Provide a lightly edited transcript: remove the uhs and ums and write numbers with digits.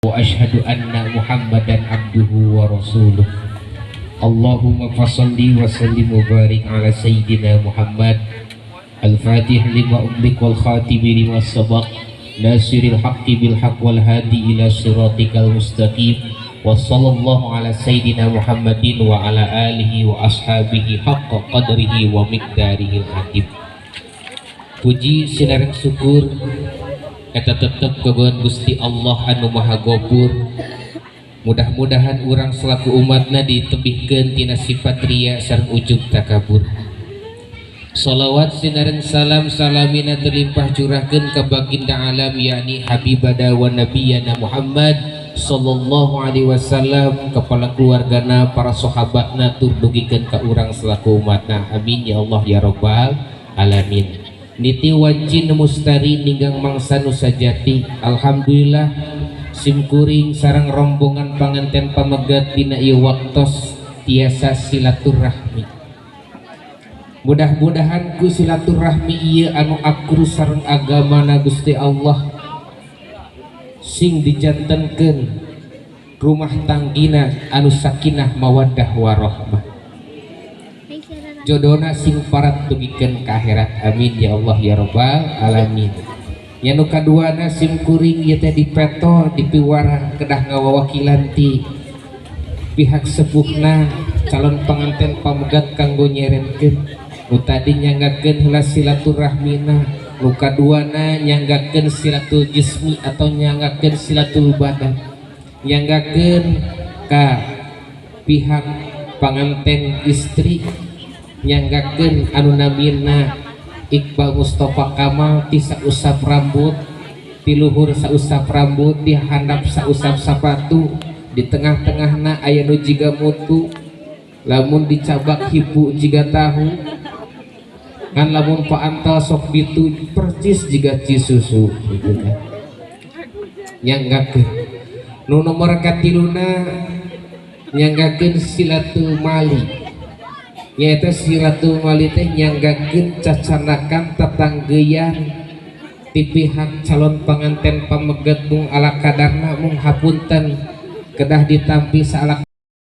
Wa asyhadu anna Muhammadan abduhu wa rasuluh. Allahumma fassalli wa sallim wa barik ala sayyidina Muhammad al-fatih lima ughliq wal khatimi lima sabaq nasiril haqqi bil haqq wal hadi ila siratikal mustaqim wa sallallahu ala sayyidina Muhammadin wa ala alihi wa ashabihi haqqa qadrihi wa miqdarihil azim. Puji sinareng syukur eta tetep kagungan Gusti Allah anu Maha Gopur. Mudah-mudahan urang selaku umatna ditebihkeun tina sifat riya sareng ujub takabur. Salawat sinareng salam salamina terlimpah curahkeun ka baginda alam yakni habibada wa nabiyana Muhammad sallallahu alaihi wasallam, kepala keluargana, para sahabatna, tur dugikeun ka urang selaku umatna. Amin ya Allah ya rabbal alamin. Niti wanci mustari ninggang mangsa nu sajati. Alhamdulillah simkuring sareng rombongan panganten pamegat dina ieu waktos tiasa silaturahmi. Mudah-mudahan ku silaturahmi ieu anu akur sareng agamana Gusti Allah sing dijantenkeun rumah tanggina anu sakinah mawaddah warahmah, jodona sing parat dugikeun ka akhirat. Amin ya Allah ya rabbal alamin. Nya nu kaduana sim kuring ieu teh dipeto dipiwarang kedah ngawawakilan ti pihak sepuhna calon panganten pamegat kanggo nyerenkeun. Nu tadi nyanggakeun heula silaturahmina, nu kaduana nyanggakeun silatul jismi atau nyanggakeun silatul badan, nyanggakeun ka pihak panganten istri, nyanggakeun anu namina Iqbal Mustafa Kamal ti sausap rambut, ti luhur sausap rambut, di handap sausap sapatu, di tengah-tengahna aya nu jiga mutu, lamun dicabak hipu jiga tahu, kan lamun paantal sok bitu percis jiga cisusu gitu kan. Nyanggakeun nu nomor katiluna nyanggakeun silatul mali, nyaeta silatul mali teh nyanggakeun cacanakan tetanggeyan ti pihak calon panganten pamegat mung ala kadarna mung hapunten kedah ditampi saala